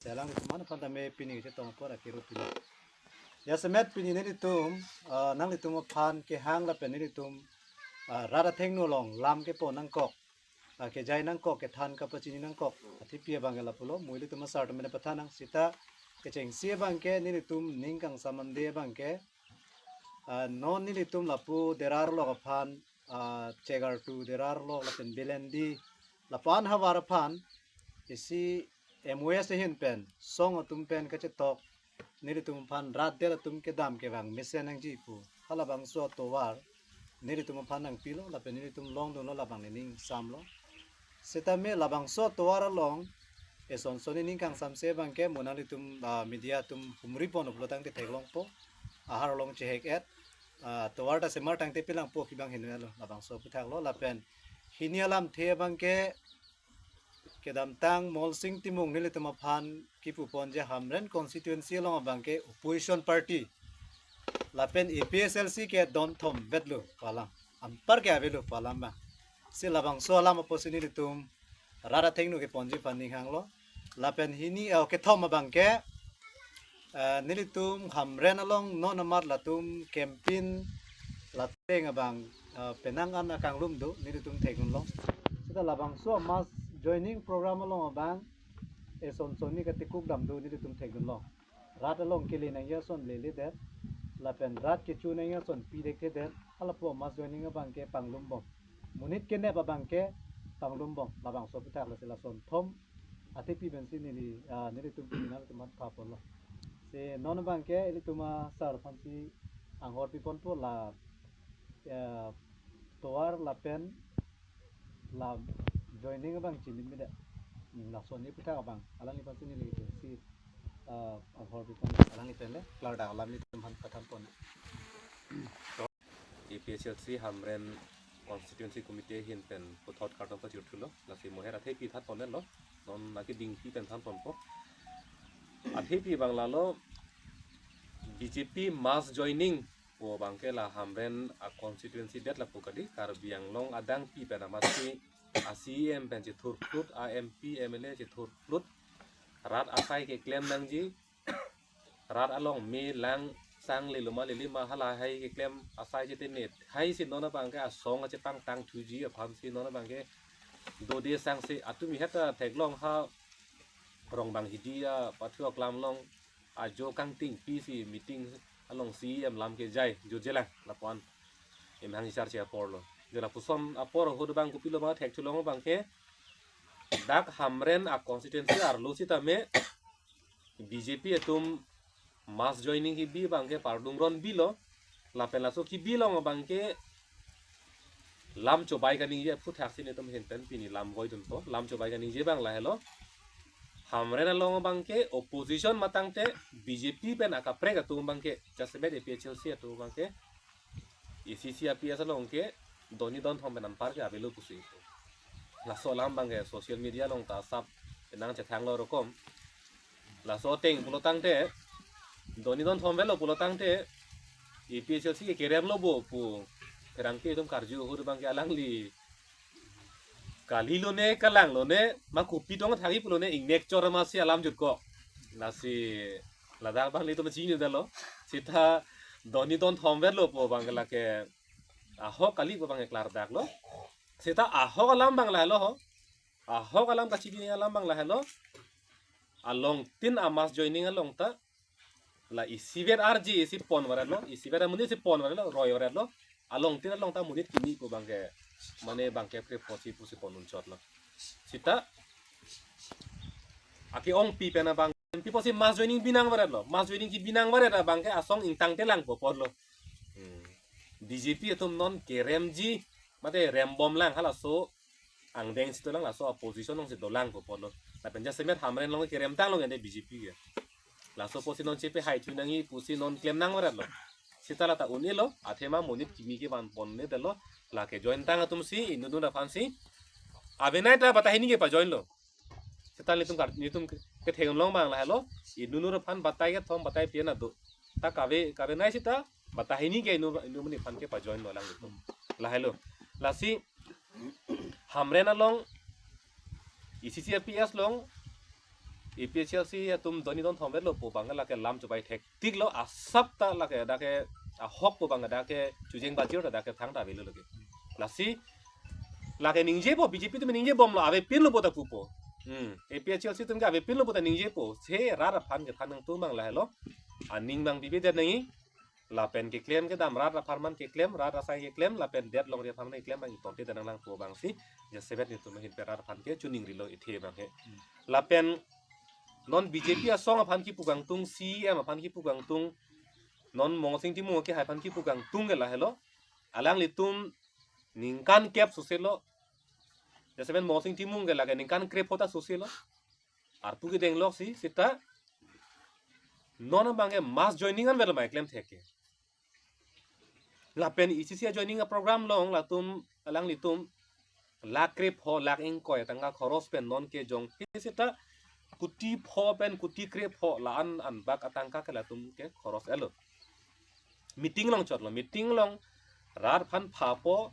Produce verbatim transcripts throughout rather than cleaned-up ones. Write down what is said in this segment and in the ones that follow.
Selang itum aphan tame pini kachetong apor akirut pilo. Jasemet pini nelitum, ah, nanglitum aphan kehang lapen nelitum, ah, rat athengno along lam kepon nangkok, ah, kejai nangkok, kethan kapachini nangkok athepi abang ke lapulo, mo ilitum asar atum pen pathan nang seta kechengsi abang ke nelitum ning kangsam ande abang ke, ah, non nelitum lapu Derar lok aphan, ah, Chegartu Derar lok lapen Belendi lapu-an havar aphan isi M O S ahin pen song atum pen kachetok nelitum aphan rat det atum kedam kevang mesen nangji pu halabangso atovar nelitum aphan nangpilo lapen nelitum longdunlo, labang nening samlo. Setame labangso atovar along eson son nening kangsamse abang ke mo nanglitum, ah, media atum humri pon pulo tangte theklongpo, ahar along chehek-et, ah, atovar ta semar tangte pilangpo kibang hinelo, labangso aphuthak lo. Lapen hini alamthe abang ke kedamtang Molsing Timung nelitum aphan kipu ponji Hamren constituency along abang ke opposition party lapen A P H L C ke don thomvetlo pu alam, anpar ke avelo pu alam abang. Si labangso alam apotsi nelitum rat athengno keponji aphan ning hanglo. Lapen hini, eh, kethom abang ke, eh, nelitum Hamren along non amat latum campaign lateng abang, eh, penang an akanglum do nelitum thekdunlo. Seta labangso mass joining program along abang eson son ni katikuk dam do nelitum thekdunlo. Rat along kele nangji ason leledet, lapen rat kecho nangji ason pidet thedet, halapu mass joining abang ke panglumbom. Monit kenep abang ke panglumbom, labangso aphuthak lasi lason thom athepi pensi neli, ah, nelitum pini nanglitum aphan paponlo. Si non abang ke ilitum asar aphansi anghor piponpo la, eh, tovar lapen la joining abang chimit mida. Hmm, lason ni aphuthak abang alangli aphansi neli si, ah, anghor pipon alangli pen le klardak alam nelitum aphan pathan pon. A P H L C Hamren Constituency Committee ahin pen puthot kardom pajirthulo, lasi mo her athepi than ponlo, non lake dingpi pen than ponpo. Athepi abang lalo B J P mass joining pu abang ke la Hamren a constituency det lapu kali, Karbi Anglong adangpi pen amatsi a C E M pen chethurphlut, a M P M L A chethurphlut, rat asai keklem nangji, rat along me lang sang leloma lelima halahai keklem asai chetene hai si non abang ke asong achepangtang thuji aphansi non abang ke dode sangse atum ihet ta theklong ha Rongbang Hidi apathu aklam along ajo kangtingpi si meeting along C E M lam kejai jo jelang lapu-an emhang isar che apor lo. Jo lapuson apor ahut abang kopilo ma thekthulong abang ke dak Hamren a constituency arlo sitame B J P atum mass joining kebi abang ke pardung ron bilo, lapen laso kebi along abang ke lam chobai kaningje aphuthak si nelitum ahin pen pini lam voidunpo, lam chobai kaningje abang lahelo. Hamren along abang ke opposition matangte B J P pen akaprek atum abang ke jasemet A P H L C atum abang ke A C C A P S along ke doni don thom pen anpar ke avelo pusi. Laso alam abang ke social media along ta sap penang chethanglo rokom. Laso ateng pulo tangte, doni don thomvetlo pulo tangte, A P H L C ke kerem lo bo pu pherangke atum karju ahut abang ke alangli kalilo ne, kalang lo ne, ma kopi tong thagi pulo ne, ingnek chor ma si alam jutkok. Lasi ladak abang nelitum chinidetlo. Seta doni don thomvetlo pu abang ke lake ahok kali pu abang ke klardaklo. Seta ahok alam abang lahelo ho. Ahok alam kachini alam abang lahelo. Alongtin a mass joining along ta la isivet arji isi pon varetlo, isivet amonit si pon varetlo, roi varetlo. Alongtin along ta monit kimi pu abang ke, mane abang ke kre posi pusi pon unchotlo. Seta ake-ongpi pen abang, pipo si mass joining binang varetlo, mass joining kebi nang varet abang ke asong ingtangte langpo apotlo. Hmm. B J P atum non keremji, mate rembom lang halaso angdeng si dolang, laso opposition along si dolang pu apotlo. Lapen jasemet Hamren along keremtang long ende B J P ke. Laso pusi non chepe hai thu nangji pusi non klem nang varetlo. Seta la ta un-elo, athema monit kimi kevan ponnedetlo, lake join tang atum si, inut inut aphansi. Abenai ta batai hini ke pajoin lo. Seta nelitum kar, nelitum ke, kethek long abang lahelo, inut inut aphan batai kethom batai phi an do. Ta kave, kavenai seta, batai hini ke inut, inut monit aphan ke pajoin lo alanglitum. Lahelo. Lasi, Hamren along, A C C A P S along, APHLC atum doni don thom lo pu abang lake lam chubai thektik lo, asap ta lake dak ke ahok pu abang dak ke chujeng bajir ta dak ke thangta avelo lake. Lasi lake ningjepo, BJP atum ningje bomlo, avepinlo pu ta pupo. Hmm, APHLC atum ke avepinlo pu ta ningjepo. Se rat aphan kethan nangtum abang lahelo. Aning abang bibi det nangji. Lapen keklem kedam rat apharman keklem, rat asai keklem, lapen det longri apharman keklem abang itorte danang lang pu abangsi, jasemet netum ahin pen rat aphan ke chuning rilo ithe abang he. Hmm. Lapen non BJP asong aphan kipu kangtung, CEM aphan kipu kangtung, non Mongsing Timung ke hai aphan kipu kangtung ke lahelo. Alanglitum ningkan kep soselo. Jasemet Mongsing Timung ke lake ningkan krepho ta soselo. Arpu kedeng loksi seta non abang ke mass joining an vel mai klem thek ke. Lapen isi isi joining a program along latum alanglitum lakh krepho lakh ingkoi tangka khoros pen non kejong ke seta kuti pho pen kuti krepho la-an anbak atangka ke latum ke khoros etlo. Meeting along chotlo, meeting along rat aphan phapo,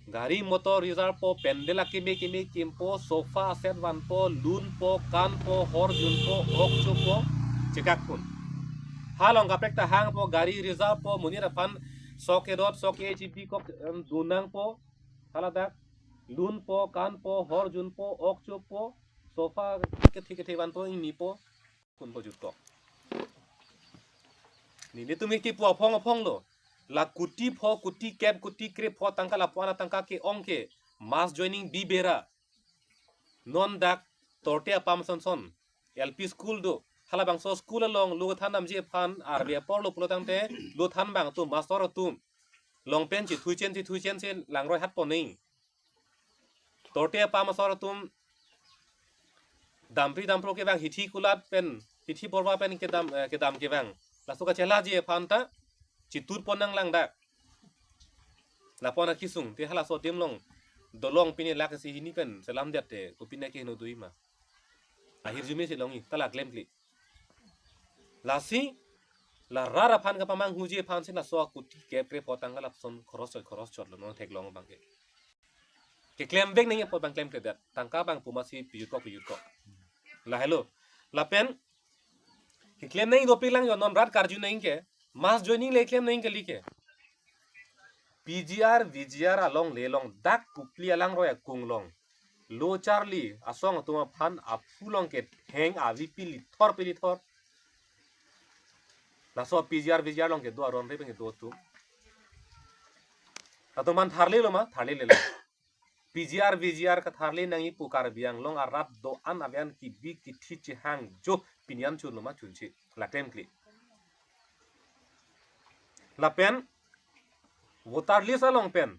gari motor reserve po, pandal akeme keme kimpo, sofa set vanpo, lunpo, kanpo, hor junpo, ok chopo, chekak pon. Halong kaprek ta hangpo, gari reserve po, monit aphan sok kedot, sok keji bikok, em, dun nangpo, haladak, lunpo, kanpo, hor junpo, ok chopo, sofa kethe kethe vanpo, ingnipo, kunpo jutkok. Nelitum ke kipu aphong aphong lo. La kuti pho, kuti kep, kuti krepho tangka lapu-an atangka ke-ong ke mass joining bibera. Non dak torte apam sonson. LP school do. Halabangso school along lo than damji aphan arve apor lo pulo tangte lo than abang atum, master atum. Long pen chithui chen chithui chen si langroi hat poning. Torte apam asor atum dampri dampro kevang, hithi kulat pen, hithi porva pen kedam, eh, kedam kevang. Laso kachelaji aphan ta chitut pon nang lang dak. Lapu-an akisung te halaso adim along dolong pine lakh isi hini pen selam det te kopine keheno dui ma. Ahirjume si longji ta la klemkle. Lasi la rat aphan kapamanghuji aphan si laso kuti kep krepho tangka lapuson khoros chot khoros chotlo non theklong abang ke. Keklem vek nangji apot abang klemkledet. Tangka abang pu masi pijutkok pijutkok. Lahelo. Lapen keklem nangji dopik lang jo, non rat karju nangji ke. Mass joining le klem nangji kali ke. PGR, VGR alongle along dak Kopili alangroi akung along lo charli asong atum aphan aphu along ketheng avi pilithor pilithor. Laso PGR, VGR along kedo aron re pen kedo atum. Latum aphan tharlelo ma, tharlelelo. PGR, VGR katharli nangji pu Karbi Anglong arat do-an ave-an kibi kithi chehang jo pini an chunlo ma, chunche. La klemkle. Lapen voter list along pen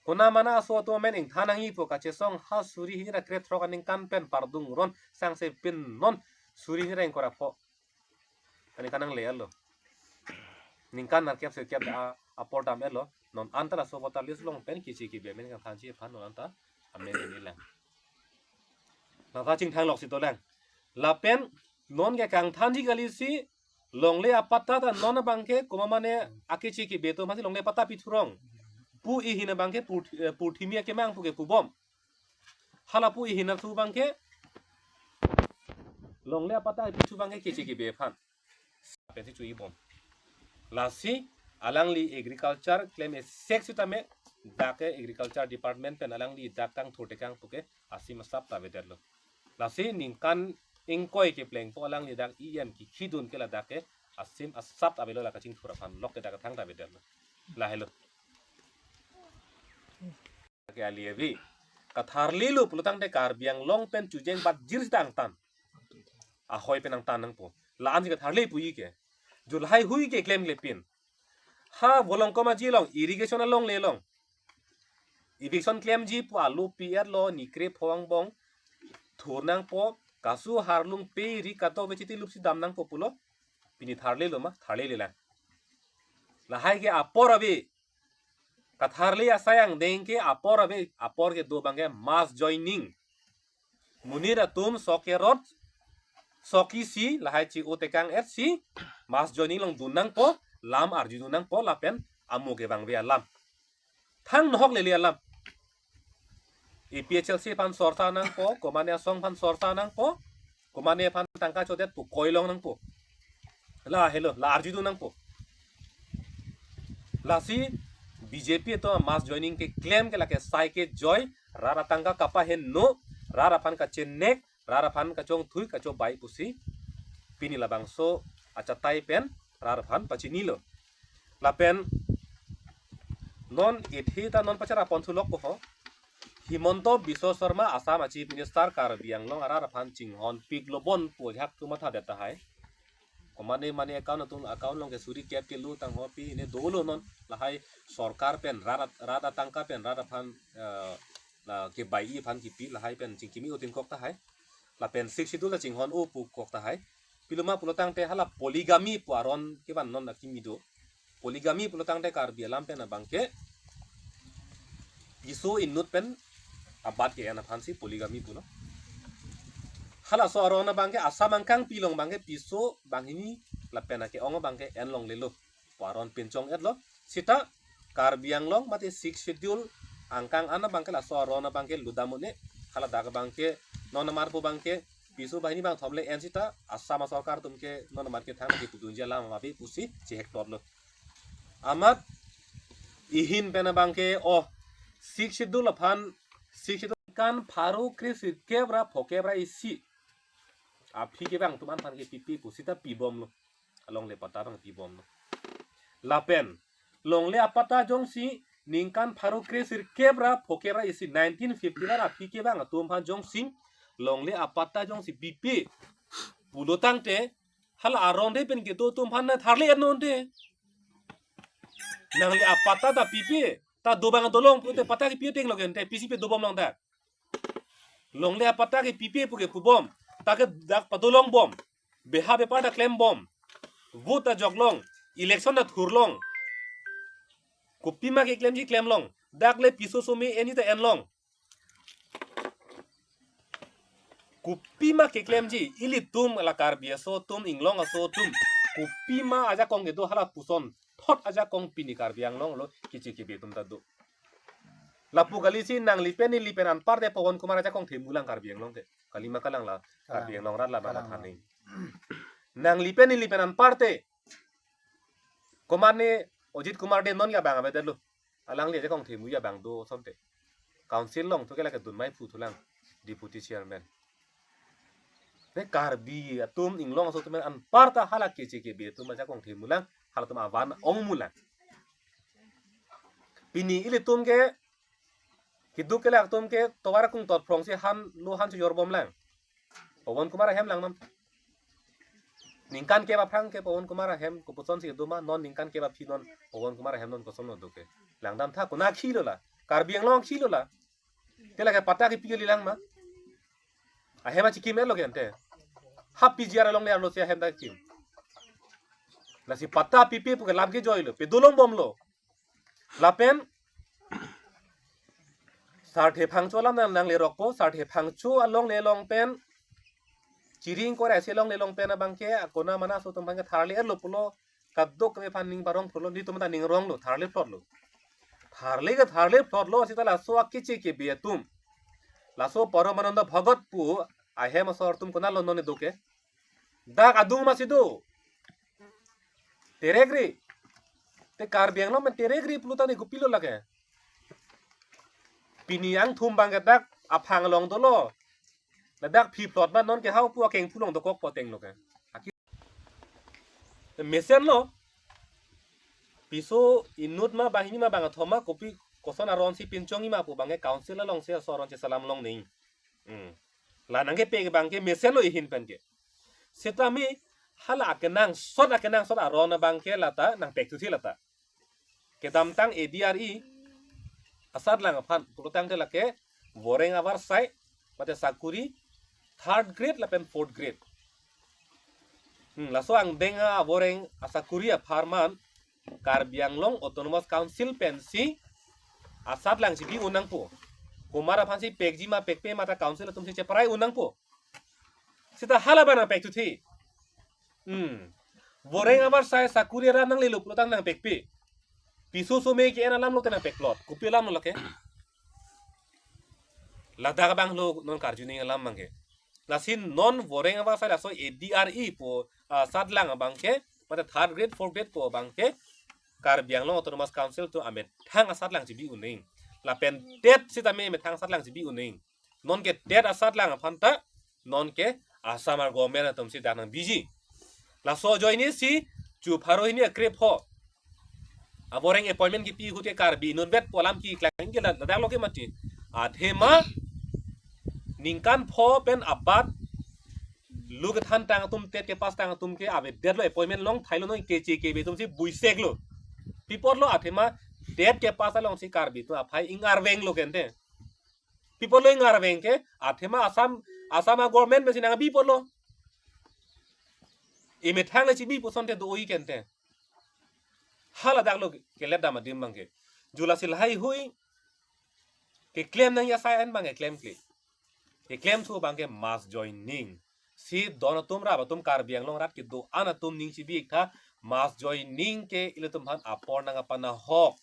kona mana aso atum amen ingthan nangji pu kachesong ha suri hini ra krethrok aningkan pen pardung ron sangse pin non suri hini ra ingkoi ra pho aningkan nangle etlo. Ningkan nerkep sirkep da a, apor dam etlo. Non anta laso voter list along pen kichi kibe amen kangthanji aphan non anta amen ini lang. Nangta chingthang loksi dolang. Lapen non ke kangthanji kali si longle apatta ta non abang ke komat mane akechi kibe atum aphansi longle apatta pithurong. Pu ihin abang ke pur-, eh, purthimi akemang pu ke pubom. Hala pu ihin athu abang ke longle apatta pithu abang ke kechi kibe aphan pensi chu-i bom. Lasi alangli agriculture klem esek sitame dak ke agriculture department pen alangli dak kangthur tekang pu ke asim asap ta avedetlo. Lasi ningkan ingkoi keplengpo alangli dak EM kikhidun ke ladak ke asim asap ta avelo, la kachingthur aphan lok ke dak thangta avedetlo. Lahelo. Ke ali avi. Katharlelo pulotangte Karbi Anglong pen chujeng bajir sita angtan. Ahoi pen angtan nangpo. La-ansi katharle puji ke. July hui ke klemkle pin. Ha Volongkom Aji along, irrigation alongle along. Eviction klemji pu alo pi-etlo, ni krepho angbong thur nangpo, kasu harlung pe ri kadokave chiti lupsi dam nangpo pulo. Pini tharlelo ma, tharlelelang. Lahai ke apor ave. Katharle asai angdeng ke apor ave, apor kedo abang ke mass joining. Monit atum sok kerot, sok isi, lahai chi-o tekang-et si, mass joining along dun nangpo, lam arjudun nangpo, lapen amo kevangve alam. Thang nohok lele alam. APHLC aphan sorsa nangpo, komat asong aphan sorsa nangpo, Komane aphan tangka chodet pu koilong nangpo. La helo, la arjudun nangpo. Lasi B J P atum mass joining keklem ke lake sai kejoi, rat atangka kapaheno, rat aphan kachenek, rat aphan kachongthui kachobai pusi pini labangso achatai pen rat aphan pachinilo. Lapen non ithi ta non pachara pon thulok po ho. Himanta Biswa Sarma, Assam a Chief Minister, Karbi Anglong arat aphan chinghon piklo bon pu ajahak tu mathadet tahai. Komane mane account atum, account along ke suri kep ke lu tang ho pi ne dolo non, lahai sorkar pen rat, rat atangka pen rat aphan, eh, la kebai aphan kipi lahai pen chingkimi utin kok tahai. Lapen Sixth Schedule ta chinghon-o pu kok tahai. Pilo ma pulo tangte hala polygamy pu aron kevan non akimi do. Polygamy pulo tangte Karbi alam pen abangke piso inut pen abat ke-en aphansi polygamy pulo. Halaso aron abangke Assam angkang pilong abangke piso banghini lapen ake-ong abangke en longlelo pu aron pinchong-etlo. Sita Karbi Anglong mate Sixth Schedule angkang an abangke laso aron abangke ludam un-e, haladak abangke non amar pu abangke piso banghini bangthom le en sita Assam asorkar atum ke non amar kethang kepudunji alam ave pusi chehek totlo. Amat ihin pen abangke, oh, Sixth Schedule aphan, Sixth Schedule ningkan pharo kresirkep ra phokep ra isi aphi kevang atum an aphan ke pipi pu sita pibomlo. Alongle apatta abang pibomlo. Lapen longle apatta jongsi ningkan pharo kresirkep ra phokep ra isi nineteen fifty ra aphi kevang atum aphan jongsi longle apatta jongsi pipe pulo tangte, hala aron de pen kedo atum aphan na tharle-et non te. Nangli apatta ta pipe, ta dobang dolong pute patta kepi tenglo ke ante, pisi pe dobom long ta. Longle apatta ke pipe pu ke pubom, ta ke dak padolong bom, beha bepar ta klem bom, vote ta jok long, election ta thur long, kopima keklemji klem long, dak le piso some en-i ta en long. Kopima keklemji, ilitum la Karbi aso atum, inglong aso atum, kopima ajakong kedo hala puson thot ajakong pini Karbi Anglong lo keche kebe atum ta do. Lapu kalisi nangli pen neli pen anpar te Pawan Kumar ajakong themu lang Karbi Anglong ke. Kalima kalang la Karbi Kalang. Anglong rat la Kalang. Bang thani. Nangli pen neli pen anpar te. Komane Ajit Kumar Dey non ke abang avedetlo. Alangli ajakong themu abang do asonte. Council along thu ke lake dunmai phu thulang. Deputy chairman. Te Karbi atum inglong aso atum anpar ta hala keche kebe atum ajakong themu lang. Halatum avan ongmu lang. Pini ilitum ke keduk kelak atum ke tovar kung tot phrongsi han lo han chojor bom lang. Pawan Kumar ahem langnon. Ningkan kep aphrang ke Pawan Kumar ahem kopuson si do ma, non ningkan kep aphi non Pawan Kumar ahem non kosonlo do ke. Langdam tha, konat akhilo la. Karbi Anglong akhilo la. Te lake patta kepi kali lang ma. Ahem achikim-etlo ke ante. Ha P G R along le arlo si ahem ta kim. Lasi patta pipe pu ke lam kejoilo, pedolong bomlo. Lapen Sarthe Phangcho alam nang, nanglerokpo, Sarthe Phangcho along le long pen Chiring kore si along le long pen abangke akona mana aso atum abangke tharle-etlo pulo, kadokave aphan ning parong pulo, netum ta ning ronglo, tharle phlotlo. Tharle ke tharle phlotlo, sita laso akeche kebe atum. Laso Paramananda Bhagat pu ahem asor atum konatlo non do ke. Dak adung masi do. Terek ri. Te Karbi Anglong pen terek ri pulo tangte kopilo lake. Pini angthum abangke dak aphang along dolo. Ladak phi phlot ma non ke hau pu akeng phulong dokok poteng lo ke. Aki-, mesenlo. Piso inut ma banghini ma bangthom ma kopi koson aron si pinchong-i ma pu abangke council along si aso aron chesalam longnang. Hmm. La nangkepe abangke mesenlo ihin pen ke. Sitame hala akenangsot akenangsot aron abangke lata nangpek thuthi lata. Kedamtang A D R E asatlang aphan pulo tangte lake voreng avarsai mate sakuri third grade lapen fourth grade. Hmm, laso angdeng avoreng asakuri apharman Karbi Anglong Autonomous Council pensi asatlang chipi un nangpo. Komat aphansi pekji ma pekpe ma ta council atumsi cheprai un nangpo. Sita hala abang nangpek thuthi. Hmm. Voreng avarsai sakuri arat nanglelo pulo tang nangpekpe. Piso some ke-en alam lote nangpekplot. Kopi alam lo lake. Ladak abang lo non karjuning alam abangke. Lasi non voreng ava sai laso A D R E pu asatlang abangke, mate third grade, fourth grade pu abangke, Karbi Anglong Autonomous Council atum amethang asatlang chibi un-e. Lapen TET sitame methang asatlang chibi un-e. Nonke TET asatlang aphan ta, nonke Assam ar government atum si dak nangbiji. Laso ajoine si chu pharo hini akre pho avoreng appointment kipi ahut ke Karbi inutvet pu alam keklang ke la-, ladak lo ke mati. Athema ningkan pho pen abat lu kethan tang atum, TET kepass tang atum ke avedetlo, appointment longthailo, non keche kebe atum si buisek lo. Pi apotlo, athema TET kepass along si Karbi atum aphai ingarvenglo kente. Pi apotlo ingarveng ke, athema Assam, Assam a government pensi nangbi apotlo. Emethang le chibi pu asonte do-oi kente. Haladak lo kelet dam adim abangke. Ju lasi lahai hui keklem nangji asai an abangke klemkle. Keklemthu abangke mass joining. Si don atum, rap atum, Karbi Anglong arat kedo-an atum ning chibi-ik tha, mass joining ke ilitum aphan apor nangkapanahok.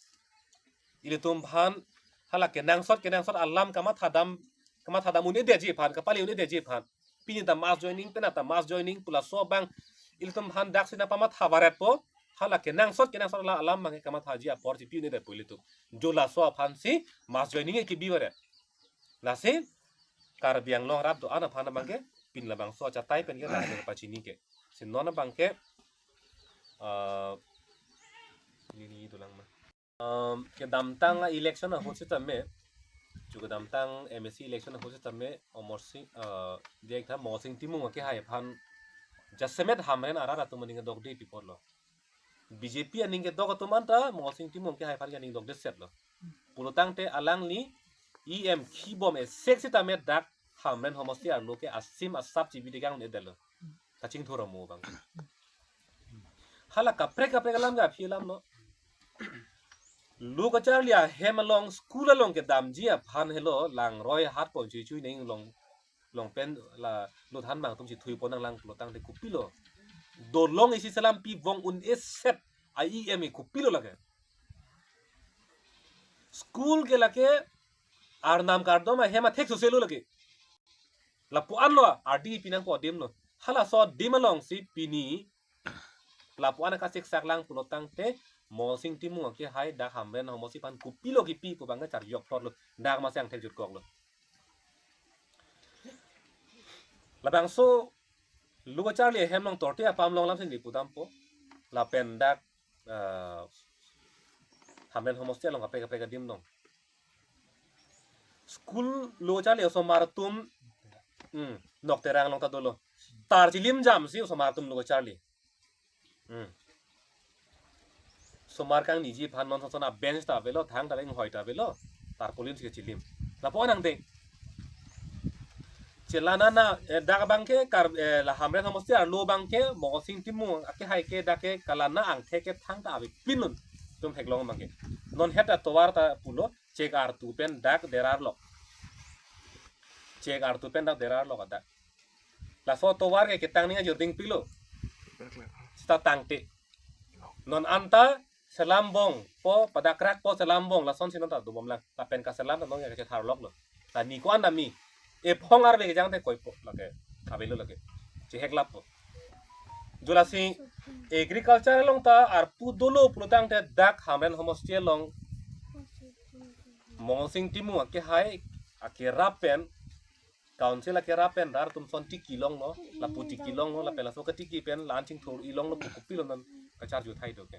Ilitum aphan hala kenangsot kenangsot alam kamathadam, kamathadam un-edetji aphan, kapale un-edetji aphan. Pini ta mass joining, penap ta mass joining pu laso abang ilitum aphan daksi nangpamatha varetpo. Hala kenangsot kenangsot ala alam abangke kamathaji apor chipi un-edetpo ilitum. Ju laso aphan si mass joining ke kibi varet. Lasi Karbi Anglong arat do-an aphan abangke pini labangso achatai pen ke lahai pachini ke. Si non abangke, ah, ini, ini dolang ma. Um, kedamtang a-election ahut sitame, ju kedamtang M A C election ahut sitame, Amarsing, uh, diak tha Marsing Timung akehai aphan jasemet Hamren arat atum aning dokde pi apotlo. B J P aning kedok atum anta Marsing Timung akehai aphan ke aning dokde setlo. Pulotangte alangli E M khibom esek sitame dak Hamren homosti arlo ke asim asap chibi degang un-edetlo. Kachingthur amo abang. Hala kaprek kaprek alam ke aphi alam lo. Lo kacharli ahem along, school along kedamji aphan helo, langroi hat pon chui chui neng long, long pen la lo than bang atum si thui pon nanglang pulotangte kopilo. Dolong isi selam pi vong un-e set a E M e kopilo lake. School ke lake arnam kardom ahem athek sose lo lake. Lapu-an lo, ardi pinangpo adim lo. Halaso adim along si pini lapu-an akasiksak lang pulotangte Marsing Timung akehai dak Hamren homosti aphan kopilo kipi pu abang kacharjok plot lo. Dak masi angthek jutkoklo. Labangso lo kacharli ahem along torte apam along lamsi neli pudampo. Lapen dak, ah, Hamren homosti along kaprek kaprek adim along. School lo kacharli osomar atum, hmm, Nokterang along ta dolo. Tar chilim jamsi osomar atum lo kacharli. Hmm. Osomar kangniji aphan non son son a-bench ta avelo, thang ta inghoi ta avelo, tarpaulin si kachilim. Lapu-an angdeng. Chelana na, eh, dak abangke kar, eh, la Hamren homosti arlo abangke Marsing Timung akehai ke dak ke kalana angthek ke thangta avepin lo. Tum theklong abangke. Non het atovar ta pulo, chek artu pen dak derar lok. Chek artu pen dak derar lok adak. Laso atovar ke ketang ning ajir dingpiklo. Seta tangte. Non anta selam bong po, padakrak po selam bong, lason si non ta dobom lang. Lapen kaselam ta non ke kachetharloklo. Ta ni ko-an dami. Ephong arve kejang te koipo lake. Avelo lake. Chehek lappo. Ju lasi agriculture along ta arpu dolo pulotangte dak Hamren homosti along Marsing Timung akehai akerap pen, council akerap pen rat atum son tiki longlo, lapu tiki longlo, lapen laso katiki pen la-an chingthur-i longlo pu kopilo non kacharju thai do ke.